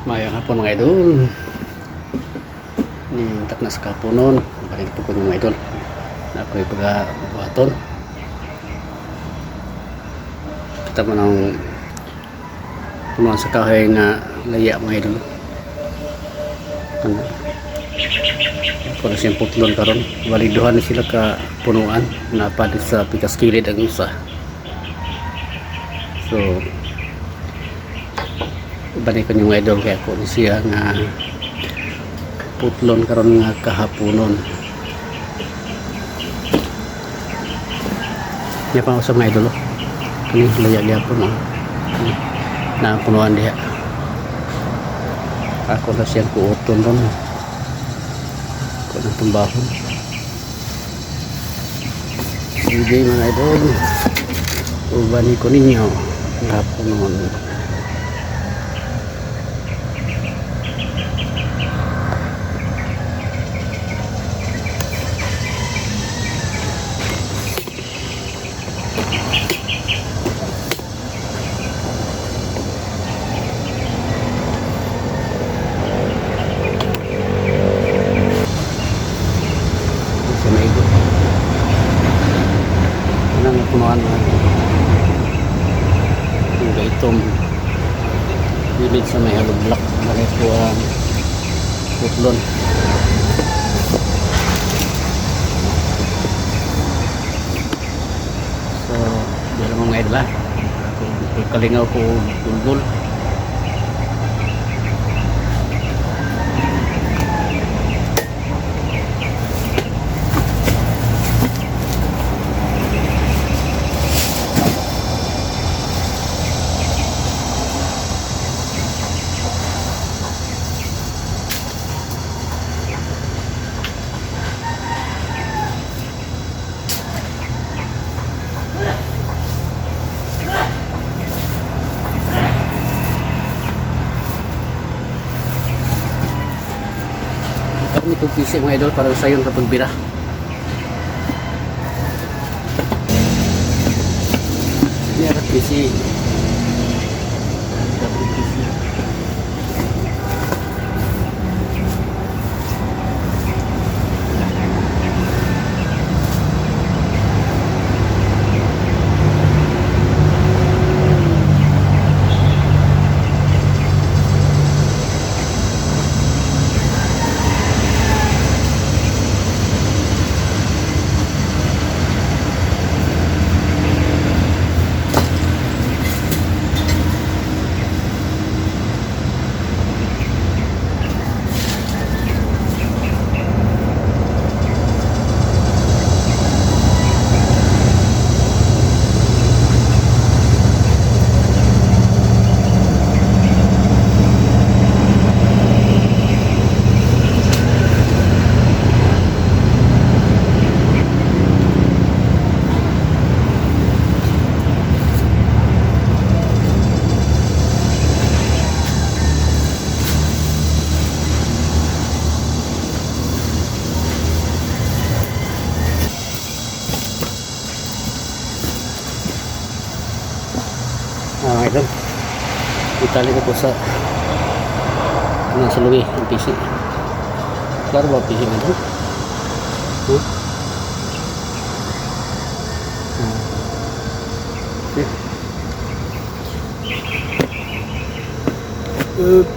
Maayong hapon, mga idol. Ni na sa kapunon. Balik po ko mga idol. Na ako'y pag buhaton. Kita mo ng punuan sa kahoy nga laya, mga idol. Ano? Ako na siyang putlon karon. Bali duha na sila ka punuan na padit sa pikas kilid ang usa. So, balik ko yung idol kay ako ni siya nga putlon karon nga kahaponon. Niya pa sa mga idol, oh. Kani laya gyapon, oh. Kani, na punuan diha. Ako na siyang kuoton ron. Ako ng tumbahon. Sige, mga idol. Uban ko ninyo. Kahaponon. Sa maigo. Ano nga punuan mga idol? Yung gaitom. Gilid sa may hollow block. Bakit po ang putlon. So, di alam mo, mga idol, ah. Kung kalingaw ko gulgul. Kami itong PC, mga idol, para sayon sa pagbira. Ini ada PC. Ada PC. Ah, mga idol. Itali ko po sa nasa luwi ang PC. Klaro ba ang PC, mga idol? Huh? Ah. Okay. Up.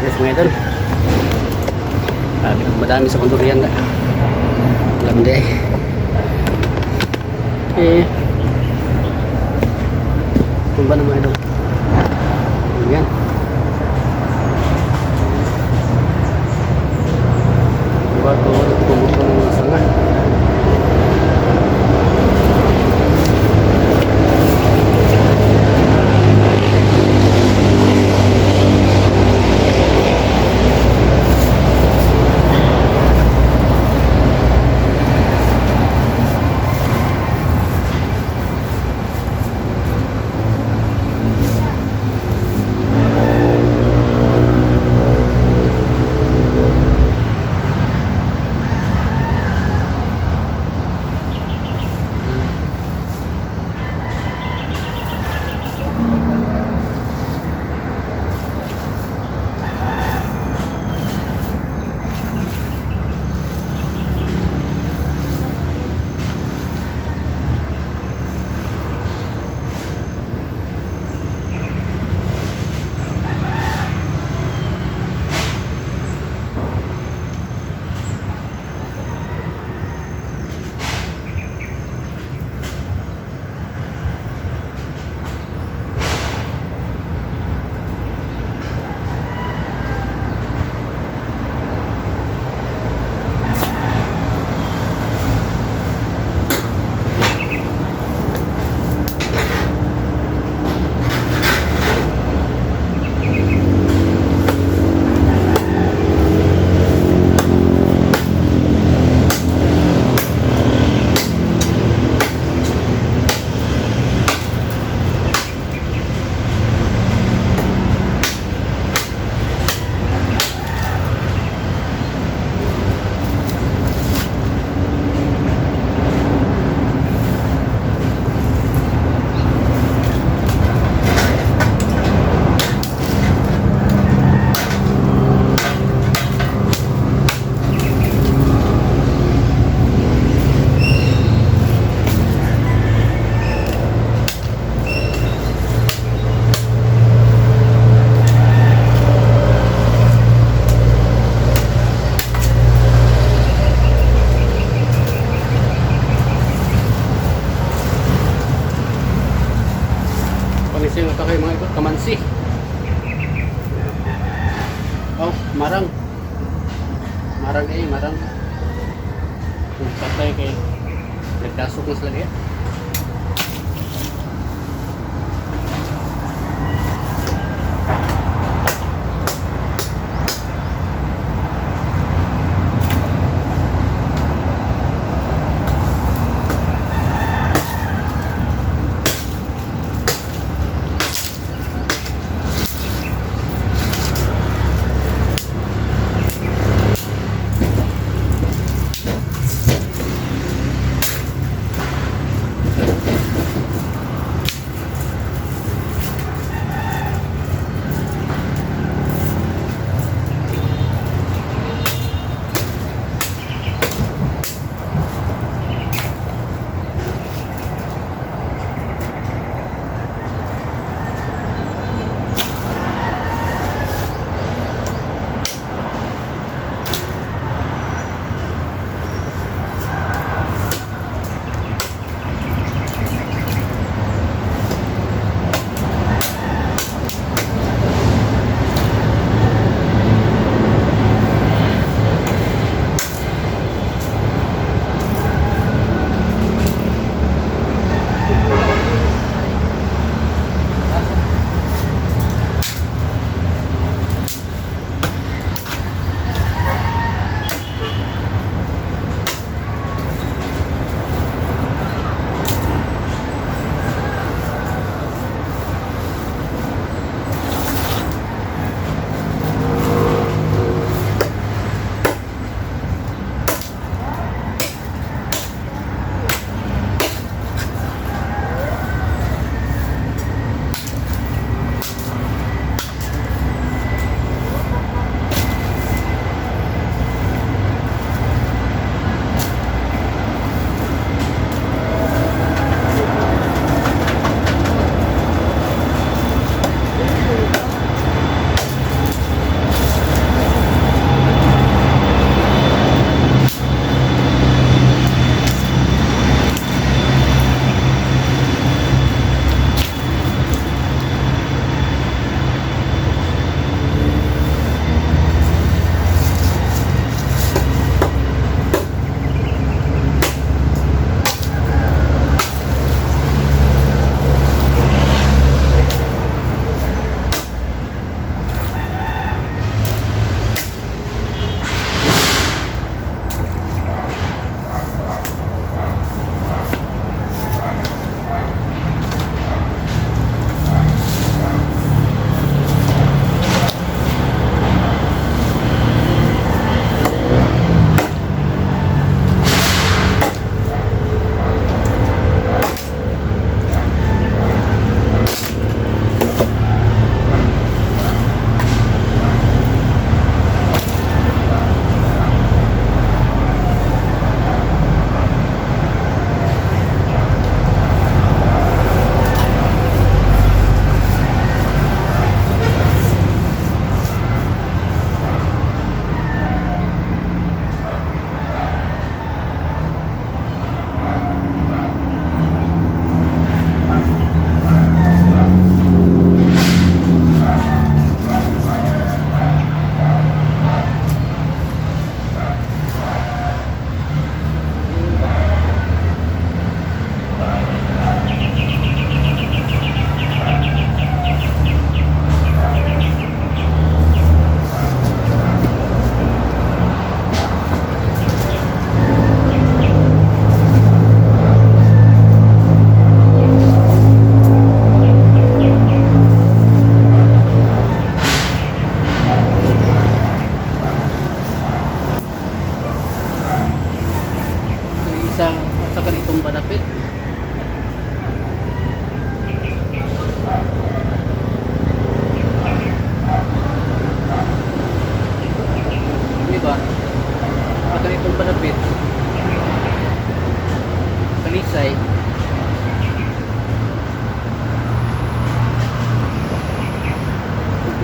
Yes, mga idol. Grabe, madami sa kondurian na. Alam di eh. Eh. Tumba na, mga idol. Ayan. Bago tumuto ng mga sanga. Panisi nga kayo, mga idol, kamansi. Oh, marang. Marang eh, marang. Kung patay kay nagdasok na sila diya.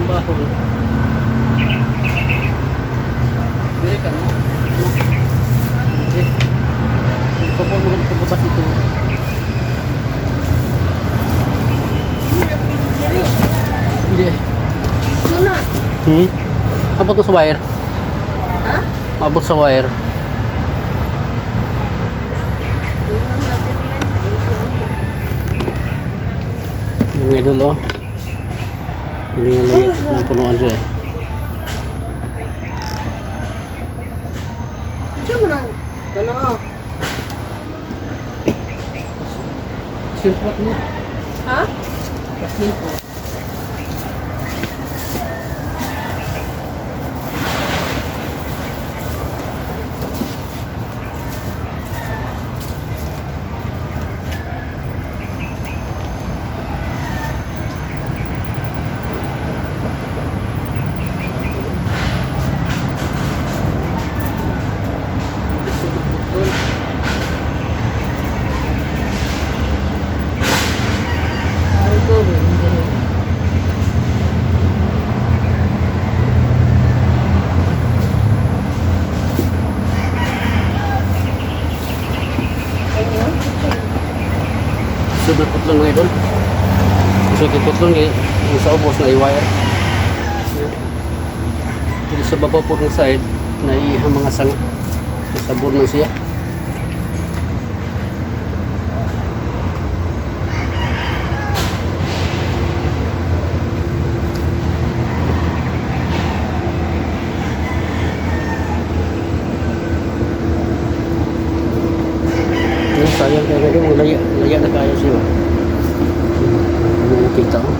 Bahol. Dili ka, no? No? Okay. Kapag mo pagbukas ito. Hindi. Suna. Abot mo sa wire. Ha? Abot sa wire. Yung idol, oh. Hindi nga lang ng punuan siya eh. Siya mo nang. Ano? Simpot mo. Ha? Simpot. Ay, ko rin. Ayun. Super putlon, mga idol. So putlon eh, yung sa ubos na i-wire. Dito sa baba po ng side na ihang mga sanga. Sabor man siya. Yung sayang kaya ngayon, laya, laya na kaya siya. Ano nakita ko?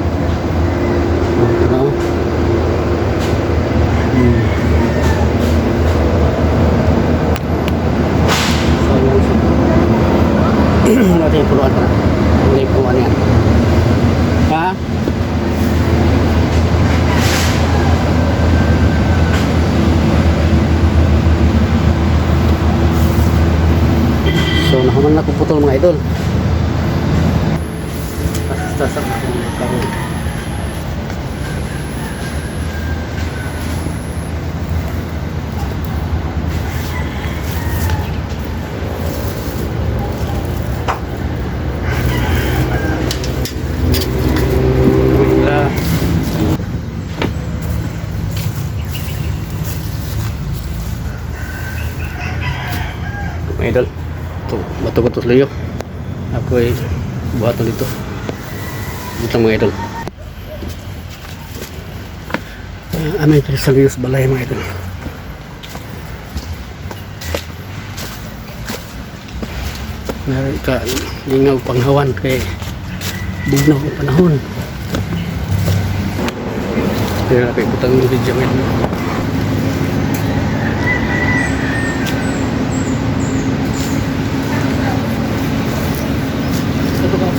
Ano? Sayang siya. Natin yung punuan pa na. Hindi yung punuan yan. Ha? So, nahuman na puputol, mga idol. Basta sa karon. Wala. Mga idol, ito, bato-bato sa liyo. Ako ay buhaton dito. Dito, mga idol. Aming sa liyo sa balay, mga idol. Meron ka lingaw panghawan kay bugnaw ang panahon. Kaya napikutang ng video ngayon. Ito ba?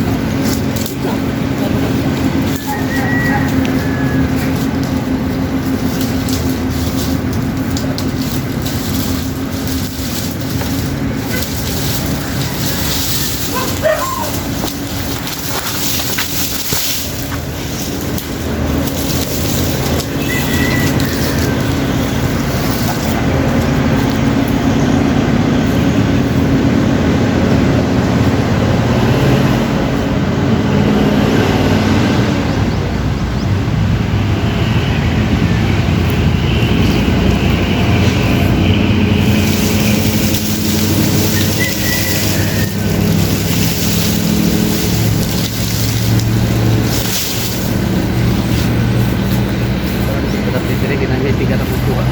Tapi dire kinanya tiga ratus dua.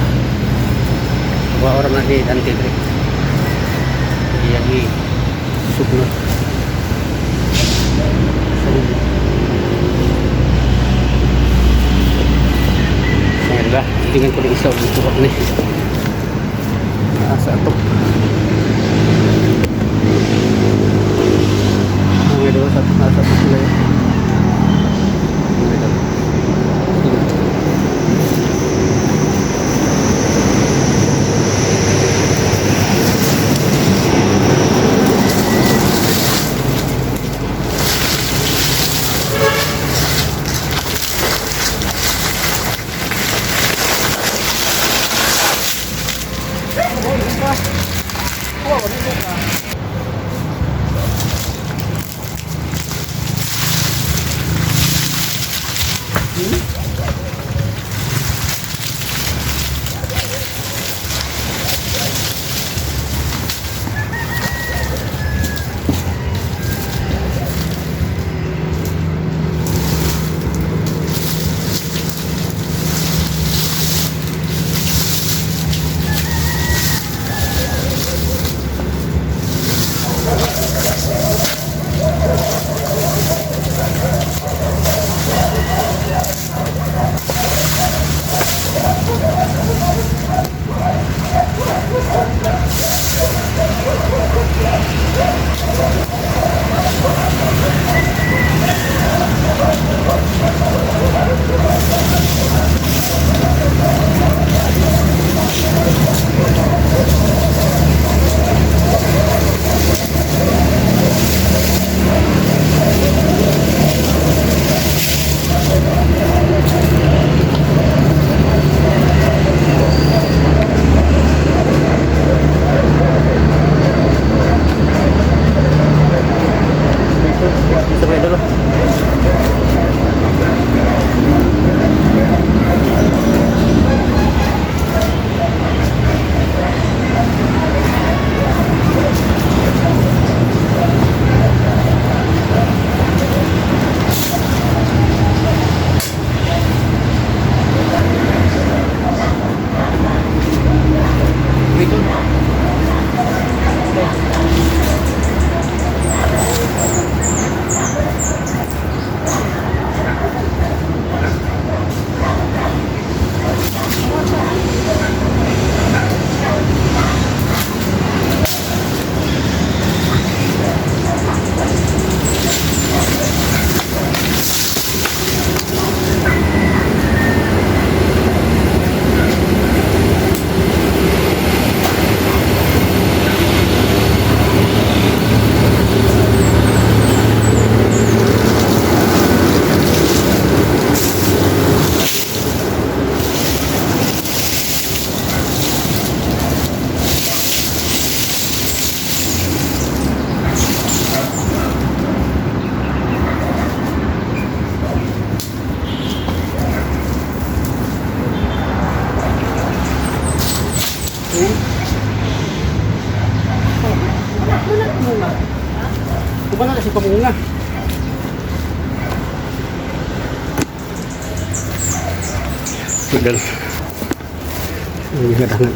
Dua orang lagi dan dire. Iya sugno. Ayan ba? Tingnan ko ng isa dito ni. Sa atop. Ang idol sa nasa atop sila yun. Ang idol. Tingnan. Pa bunga. Idol. Ang dangan.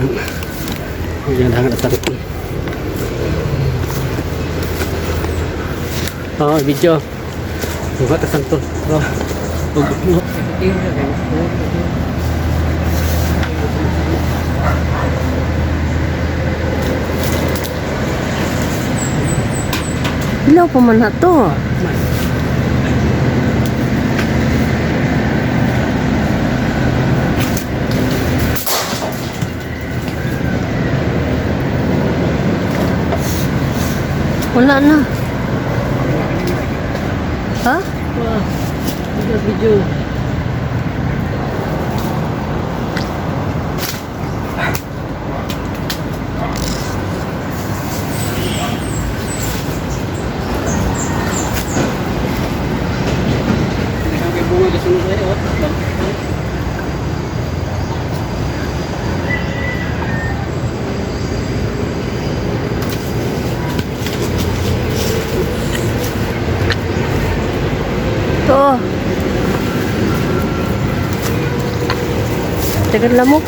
Ang dangan at tangkon. Oh, video. Bunga ta santol. Oh. Ilaw pa man na to. Wala na. Ha? Wah, video video. Bunga kasunod eh, oh. To. Tagal lamok.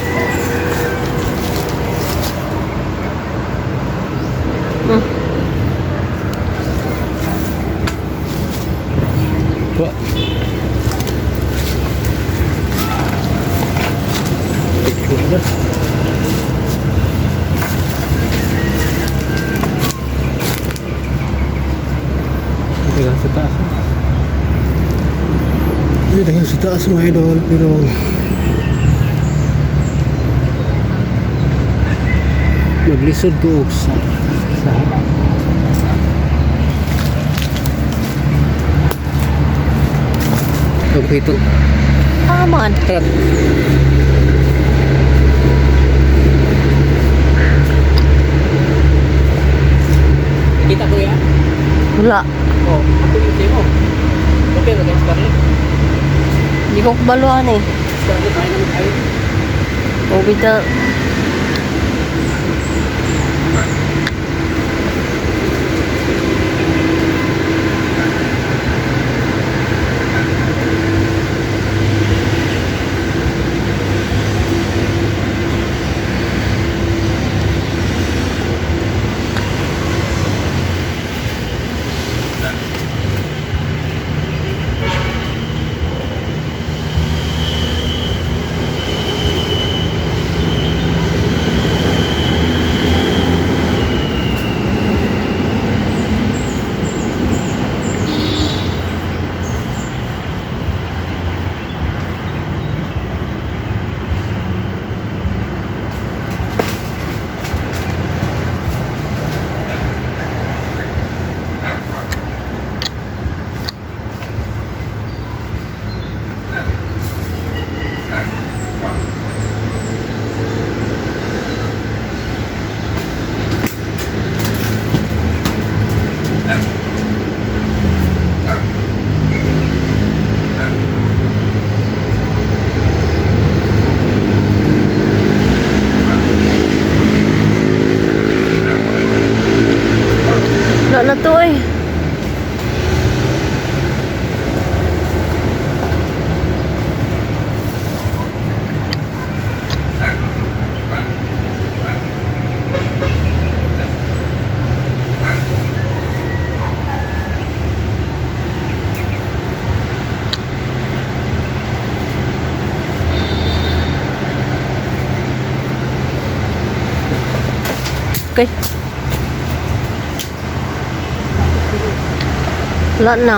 Wah. Dito sa taas. Dito sa taas, mga idol, pero maglisod to sa Pagpito. Ah, man. Tara. Kita ko yan? Wala. Oh, ako yung sa'yo mo. Okay, okay, Scarlett. Hindi ko kabaluan eh. Scarlett, ayaw naman tayo. O bitaw. Wala na to eh. Okay. Wala na.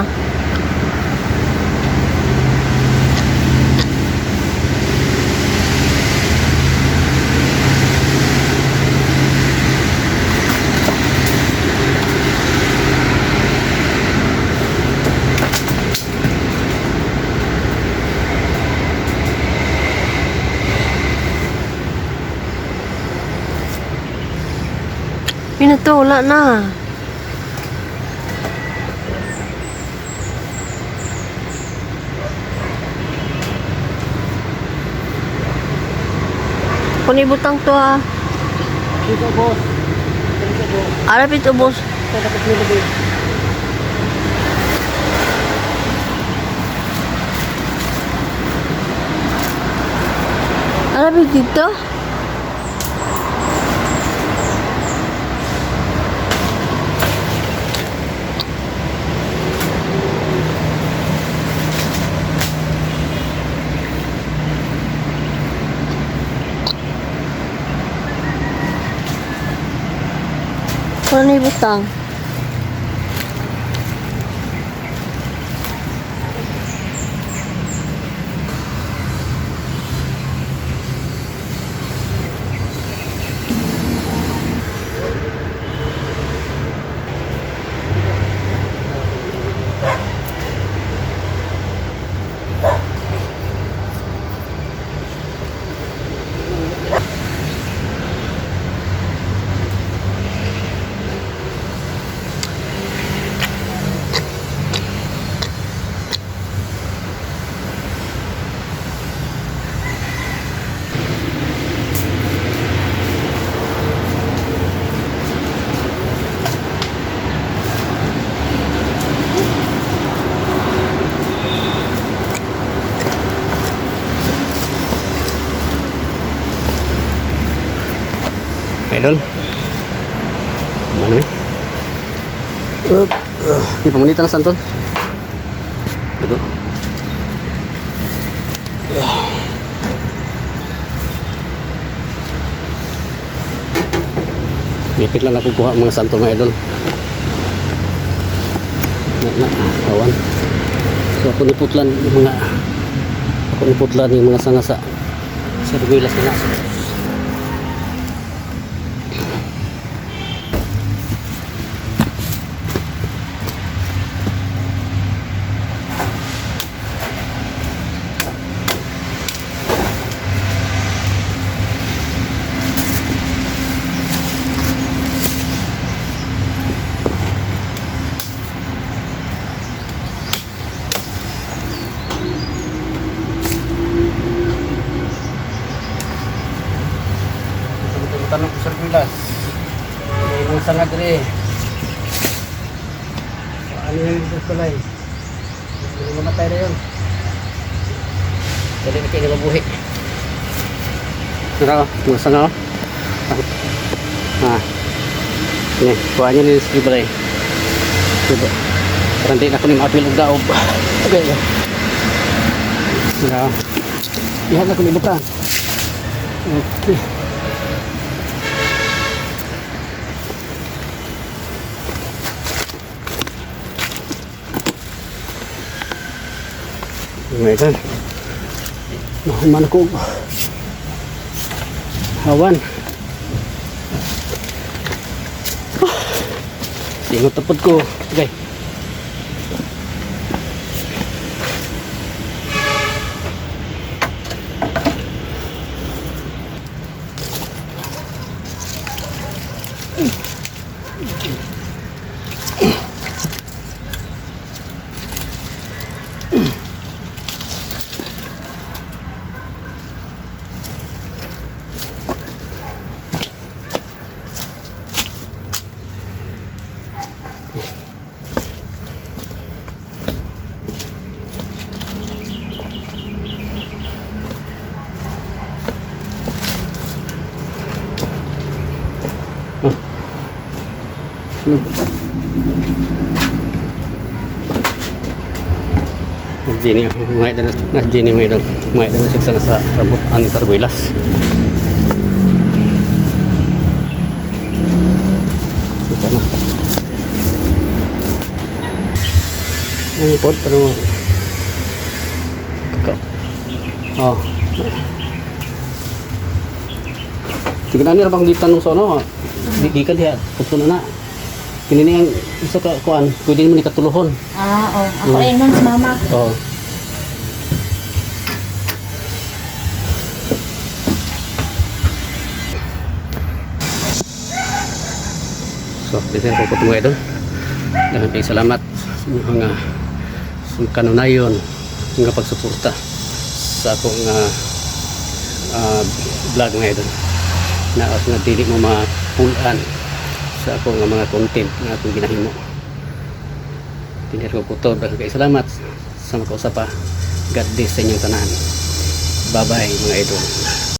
Yun na to, wala na. Kung ibutang to ha. Dito, boss. Dito, boss. Arap ito, boss. Ito, tapos nila, boss. Arabi dito? Wala na ibutang. Idol. Ano eh? Up. Di pamunita na santol. Ito. Ngipit lang ako kuha mga santol, mga idol. Na, na, awan. So ako niputlan yung mga ako niputlan yung mga sanga sa rugilas na nasa. Tanong ko sa Pilas. May mga sanga dire. Ano yung sa balay? Hindi mamatay na yun. Dali na kayo mabuhi. Nara, oh, mga sanga oh. Ha. Ni, kuha niyo ni sa balay. Diba? Parang di na ko ni maapil og daob. Okay. Nara. Oh. Ihat na ko ni butang. Okay. Mga idol. Nahuman ko. Hawan. Singot tapod ko. Okay. Gini, mga idol, gini mga idol, mga idol sa sa rambut ani sarguilas. Ito na. Ang pod pero Kaka. Oh. Tignan niya bang gitanong sa ano, di, di ka diha, putlo na na. Kini ni ang isa ka kuan, pwede mo ni katuluhon. Ah, oh. Ako rin nun si mama. Oo. So, dito yung kukutungo idol. Daghang kayong salamat sa inyong mga sa mga kanunayon nga pagsuporta sa akong vlog mga idol. Na at nga dili mo mapulan sa akong nga mga content nga akong ginahimo. Tinir ko kuto. Daghang kayong salamat sa makausap pa. God bless sa inyong tanan. Bye-bye mga idol.